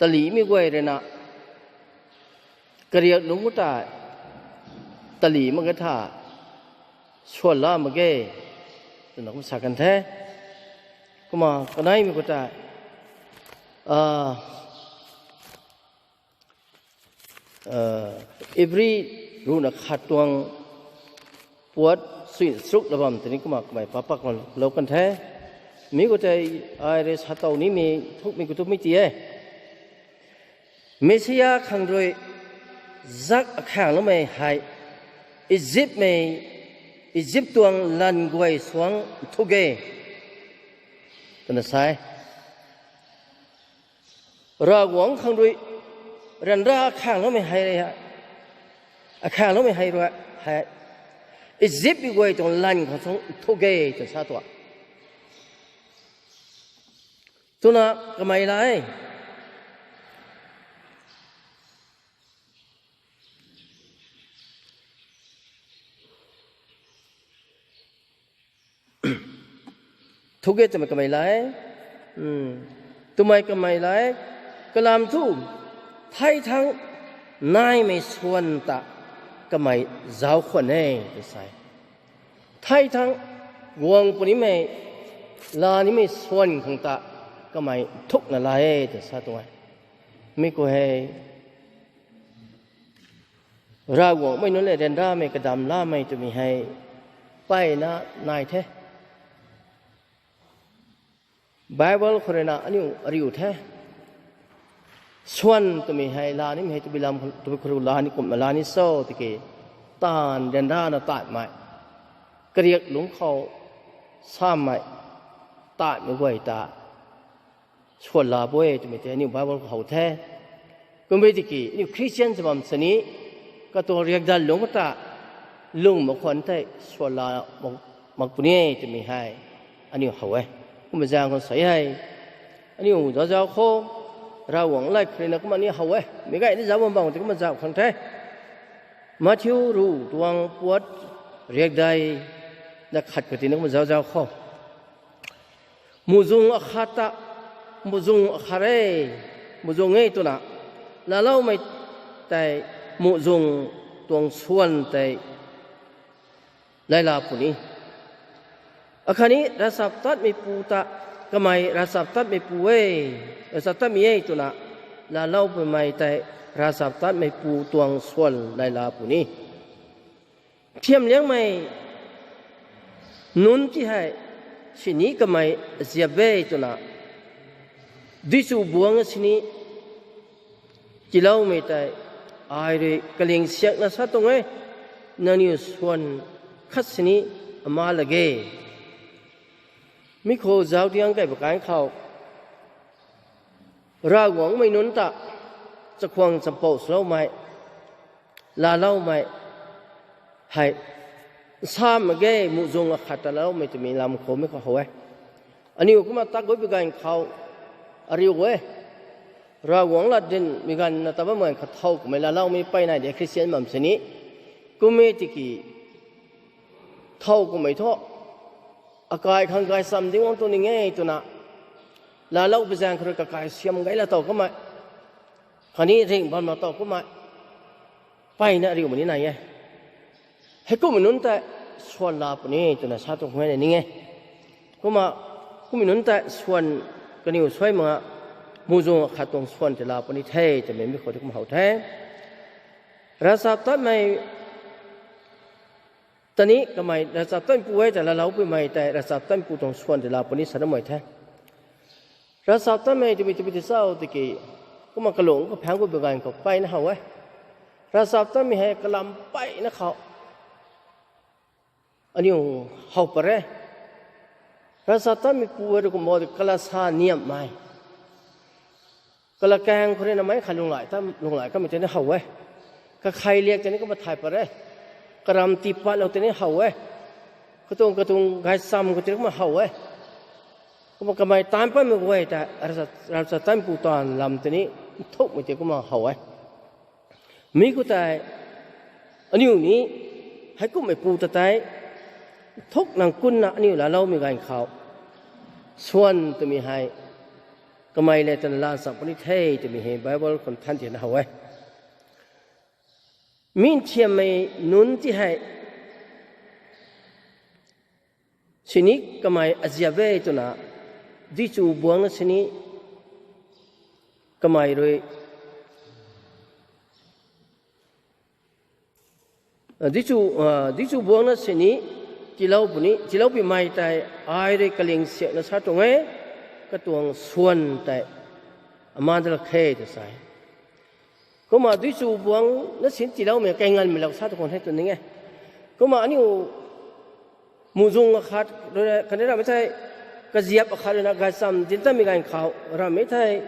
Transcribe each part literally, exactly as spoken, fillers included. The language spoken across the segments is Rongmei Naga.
talimei guay rui na kariak lungc ta tali mak ge tha, swan la mak ge, twna kum sa kan the. Kumna kaneimei khou ta, a, a, Ibri ruhna khat tuang puat sui sruk la bam tini kumna kamei papak lou kan the. Mi khou tei ai rui sa tow nimei thukmei khou thukmei ti e. Messia khang rui zak akhang loumei hei Izipmei, Izip tuang lan guay suang thu e, twna sa e. Ravguangc khang rui ryanra akhang loumei hei, akhang loumei hei rui hei Izipmei guay tuang lan khang suang thu e twna sa tuang. Twna kamei la e. Thu e twmei kamei la e. Twmei kamei la e. Kalam thu, thei thangc naimei swan ta kamei zauc khwan e, tw sa e. Thei thangc guang punimei, la nimei swan khang ta kamei thukna la e, tw sa tuang e. Mi khou hei Ravguangc mei nunc le ryanramei kadam lamei twmei hei mpeyna nai the. Bible khou rui na aniu ariu the. Swan twmei hei la nimei hei tabui lam, tabui khou rui la ni kumna la ni cho tiki, taanv ryanrana tatmei, kariak lungc khou samei, tatmei guay ta swan la pw e twmei tei aniu Bible khou how the. Kumbei tiki aniu Christian sw bam sini, katuang riakdanv lungc ta lung mak khwan tei swan la mak, mak puni e twmei hei aniu how e. Kumna zaeng khou sa hei, aniu zauc zauc khou, Ravguangc lat khou rui na kumna aniu how e. Mi gay ni zauc bam bam tei kumna zauc khang the. Matthew ruh tuang puat riakdai na khat khou tina kumna zauc zauc khou, muhzwng akhat ta, muhzwng akhat e, muhzwng e twna laaloumei tei muhzwng tuang swan tei layla puni. Akhatni ravchaptatmeipu ta, kamei ravchaptatmeipu e, ravchaptatmei e twna laalou pwmei tei ravchaptatmeipu tuang swan layla puni. Thiamliangmei nunc ti hei sini kamei ziap e twna, duichu buang sini tiiloumei tei ai rui kaling siakna sa tuang e, nangniw swan khat sini ama lak ge. Mi khou zauc diang kei bakan khou, Ravguangc mei nunc ta chakhwang champou swloumei, laaloumei hei sa mak ge, muhzwng akhat ta laaloumei twmei lam khou mi khou how e. Aniu kumna tat guay bi ganv khou ariu e. Ravguangc lat dinmei ganv na ta bammei ganv khou thow kummei laaloumei mpeyna de Christian bam sini. Kummei tiki thow kummei thu, akai khang gaychamv ding guang tu ning e twna, laalou bi zaeng khou rui kakai siam gay la tow kummei, khatni ringh bam la tow kummei, mpeyna ariumei ni nai e. Heikummei nunc tei swan la puni twna sa tuang e ning e. Kumna, kummei nunc tei swan, kaniw suai mak nga, muhzwng akhat tuang swan tei la puni the twmei mi khou tei kumna how the. Ravchaptatmei ta ni kamei ravchaptatmeipu e ta laalou pwmei tei ravchaptatmeipu tuang swan tei la puni sa namei the. Ravchaptatmei twmei twmei ti cho tiki, kumna kalung kaphaeng khou bi ganv khou mpeyna how e. Ravchaptatmei hei kalam mpeyna khou aniu how pat e. Ravchaptatmeipu e rui kumna kala sa niamhmei, kala kaeng khou rui na meic khat lunghlaic ta, lunghlaic kamei tei ni how e. Kakhei liak tei ni kumna thay pat e. Karam tiipatlou tei ni how e. Katuang katuang gaychamv khou tei ni kumna how e. Kumna kamei taanv patmei guay ta, ravchaptatmeipu taanv lam tei ni nthukmei tei kumna how e. Mi khou tei, aniu ni, heikummeipu ta tei nthuk nang kunna aniu laaloumei ganv khou, swan twmei hei kamei le twna lan cham puni the twmei hei Bible khou than tina how e. Mi nthiammei nunc ti hei sini kamei aziap e twna, duichu buangna sini kamei rui, duichu, duichu buangna sini tiilou puni, tiiloupui mei tei ai rui kaling siakna sa tuang e, katuang swan tei amaan dat lak khe tw sa e. Kumna duichu buangna sini tiiloumei kainganmei lou sa tu khwan the tw ning e. Kumna aniu muhzwng akhat rui, khatni ramhmei thei, kaziap akhat ruina gaychamv dinc tatmei ganv khou ramhmei thei,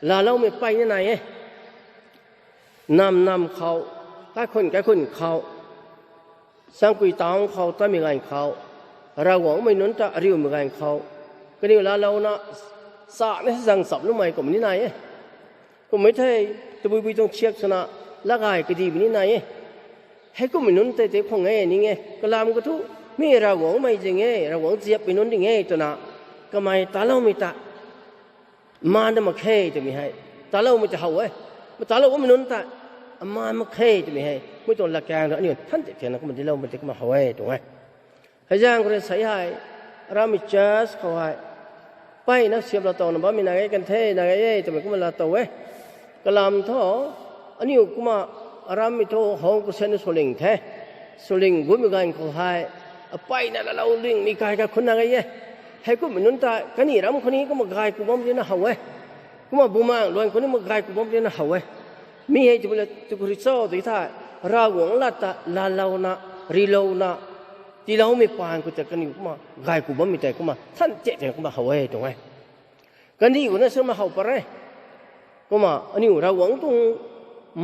laaloumei peyna nai e. Nam nam khou, kaikhun kaikhun khou, sangkui tang khou tatmei ganv khou, Ravguangc mei nunc ta ariumei ganv khou, kaniw laalouna chana zang chap lumei kum ni nai e. Kummei thei, tabui bui tuang thiak swna, latgay kadi puni nai e. Heikummei nunc tei tei khwang e ning e, kalam kathu, mi Ravguangc mei zing e, Ravguangc ziapmei nunc ding e twna, kamei taloumei ta maan dat mak khe twmei hei, taloumei ta how e. Mataloumei nunc ta amaan mak khe twmei hei, mi tuang latkaeng rui aniu than tei tiana kumna tiiloumei tei kumna how e tuang e. Hei zaeng khou rui sa hei, aramei church khou hei, peyna siap la towna bammei nai e, kan the nai e twmei kumna laa tow e. Kalam thu, aniu kumna aramei thu home crusade swling the. Swling gutmei ganv khou hei, apeyna laalou lingmei kai kaikhun nai e. Heikummei nunc ta kaniw ram khou ni kumna gay ku bam tina how e. Kumna bumaeng luan khou ni kumna gay ku bam tina how e. Mi hei tabui la tu khou rui cho tw thei, Ravguangc lat ta laalouna, rilouna, tiiloumei paan khou tei kaniw kumna gay ku bammei tei kumna than tei tei kumna how e tuang e. Kandih khou na sw ma how pat re. Kumna aniu Ravguangc tuang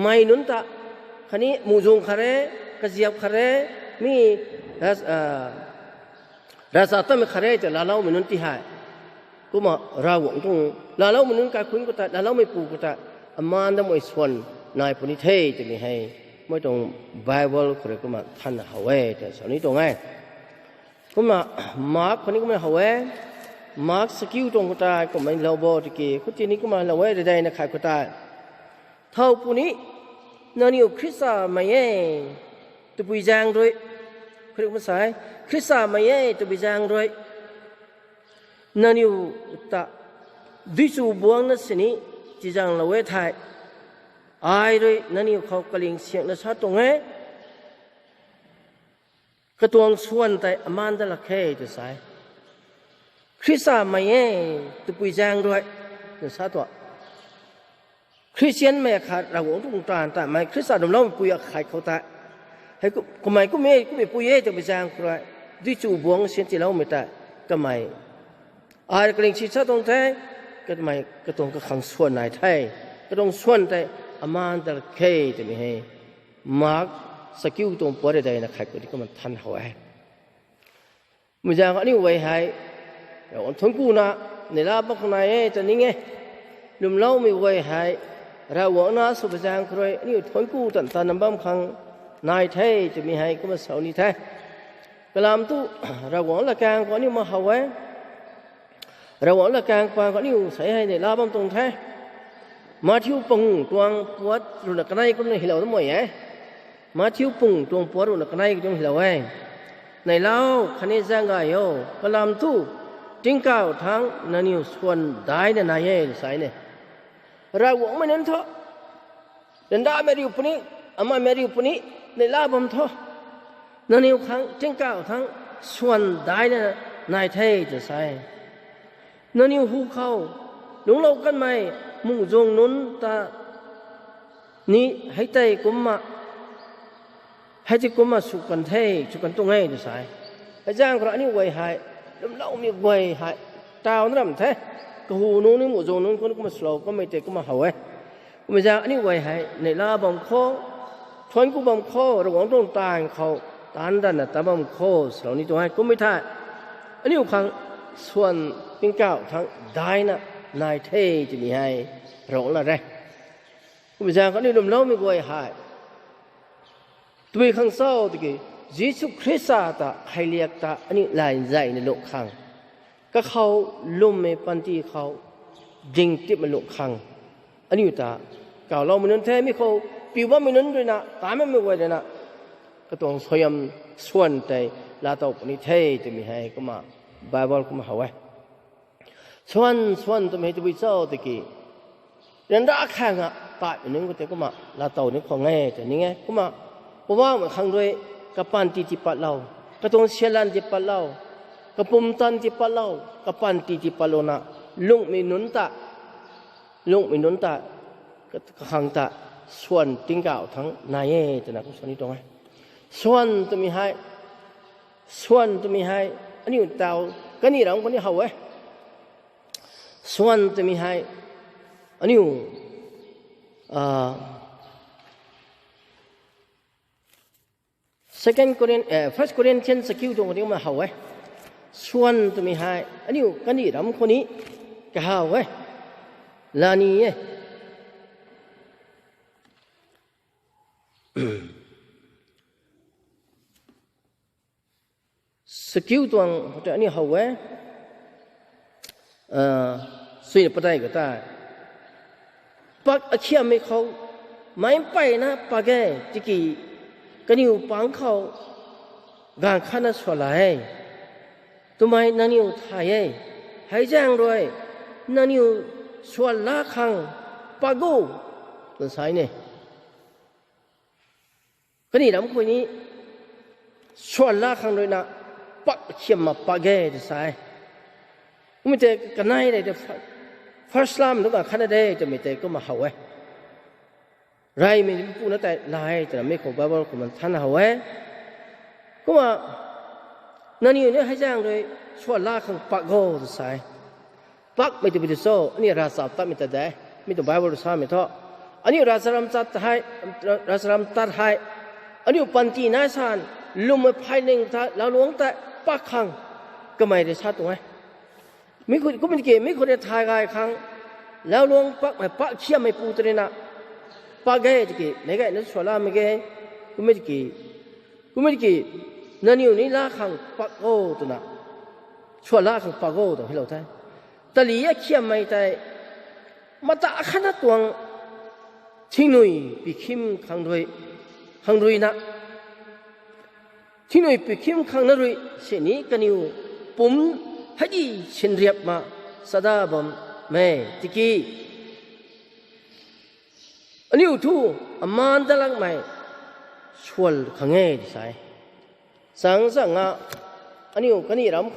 mei nunc ta, khatni muhzwng khat re, kaziap khat re, mi ravchaptatmei khat re tei laaloumei nunc ti hei, kumna Ravguangc tuang laaloumei nunc kaikhun khou ta, laaloumeipu khou ta, amaan datmei swan nai puni the twmei hei, mi tuang Bible khou rui kumna than how e tei sa ni tuang e. Kumna Mark khou ni kumna how e. Mark sakiu tuang khou tei kumna lou bo tiki, khou tini kumna lou e, redeina khat khou tei, thow puni, nangniw Khrista mei e twpui zaeng rui, khou rui kumna sa e, Khrista mei e twpui zaeng rui nangniw ta duichu buangna sini tizaenglou e thei, ai rui nangniw khou kaling siakna sa tuang e, katuang swan tei amaan dat lak khe tw sa e. Khrista mei e twpui zaeng rui, tw sa tua, Khristianmei akhat Ravguangc tuang taanv ta mei, Khrista lwmloumeipui akhat khou tei, hei ku- kamei kummei kummei pui e twpui zaeng khou rui, duichu buang sini tiiloumei tei, kamei ai kaling si sa tuang the, kamei katuang kakhang swan nai the, katuang swan tei amaan dat lak khe twmei hei, Mark sakiu tuang puat redeina khat khou ni kumna than how e. Mei zaeng aniu guay hei, Ravguangc thuanckuna neihla bam khang nai e ta ning e. Lwmloumei guay hei, Ravguangc na sw pui zaeng khou rui aniu thuancku tan tanna bam khang nai the twmei hei kumna sa ni the. Kalam thu, Ravguangc latkaeng khou aniu ma how e. Ravguangc latkaeng paan khou aniu sa hei neihla bam tuang the. Matthew pangu tuang puat ruhna kanei kumna hylou ta mei e. Matthew pangu tuang puat ruhna kanei kumna hylou e. Neihlau khatni zaeng gay o, kalam thu, tingkauh thangc nangniw swan daina nai e sa e. Ravguangc mei nunc thu, ryanramei riu puni, amaimei riu puni, neihla bam thu, nangniw khang tingkauh thangc swan daina nai the tw sa e. Nangniw hu khou lungclou kanmei muhzwng nunc ta ni hei tei kumna, hei tei kumna sw kan the, sw kan tuang e tw sa e. Hei zaeng khou rui aniu guay hei, lwmloumei guay hei, taw na ram the. Kahu nunc ni muhzwng nunc khou ni kumna swlou kanmei tei kumna how e. Kummei zaeng aniu guay hei neihla bam khou, thuancku bam khou, Ravguangc tuang taanv khou taanc danna tat bam khou swlou ni tuang e. Kummei thei, aniu khang swan tingkauh thangc daina nai the twmei hei Ravguangc lat e. Kummei zaeng khou aniu lwmloumei guay hei, tabui khang cho tiki, Jisu Khrista ta hei liak ta aniu lay nzayna lung khang, kakhou lwmmei panty khou, ding tipmei lung khang aniu ta kauloumei nunc the, mi khou piu bammei nunc ruina, ta makmei guay ruina, katuang suaihiam swan tei laatow puni the twmei hei kumna Bible kumna how e. Swan, swan twmei hei tabui cho tiki, ryanra khang a tatmei nunc khou tei kumna laatow ni khwang e tw ning e. Kumna Poubauhmei khang rui kapanty tii patlou, katuang sialan tii patlou, kapumtan tii patlou, kapanty tii patlouna, lungmei nunc ta, lungmei nunc ta, ka- kakhang ta swan tingkauh thangc nai e twna kum sa ni tuang e. Swan twmei hei, swan twmei hei aniu tau kani ram khou ni how e. Swan twmei hei aniu, ah, Second Corinth, eh, First Corinthians chakiu tuang khou ni kumna how e. Swan twmei hei aniu kani ram khou ni kahaw e, lani e. Chakiu tuang khou tei aniu how e. Ah, suina padeih khou tei, pak akhiammei khou meic mpeyna pak e, tiki kaniw pang khou gaanv khatna swan la e twmei nangniw thay e. Hei zaeng rui nangniw swan la khang pak o, twna sa ni. Kani ram khou ni swan la khang ruina pak khiamna pak e tw sa e. Kummei tei kanei rei tei, first lam tu gaanv khatna de twmei tei kumna how e. Reymei puna tei la e twna mi khou Bible khou man than how e. Kumna nangniw ni hei zaeng rui swan la khang pak o tw sa e. Pakmei twpui tu cho, aniu ravchap tatmei ta de, mi tuang Bible rui samei thu, aniu ravcharam tat hei, ravcharam tat hei, aniu panty nai san, lwmmei pheyning ta, lau luangc ta pak khang kamei rui sa tuang e. Mi khou, kummei tiki mi khou rui thay gay khang, lau luangc pakmei pak khiammeipu ta ruina pak e tiki meic gayna swan lamei ge, kummei tiki, kummei tiki nangniw ni la khang pak o twna, swan la khang pak o twna hei lou the. Tali akhiammei tei mata khatna tuang thingnui pikhim khang rui, khang ruina, thingnui pikhim khang na rui sini kaniw pumc hei di sinriap ma sada bam e tiki, aniu thu amaan dat lakmei swan khang e tw sa e. Chang chang a, aniu kani ram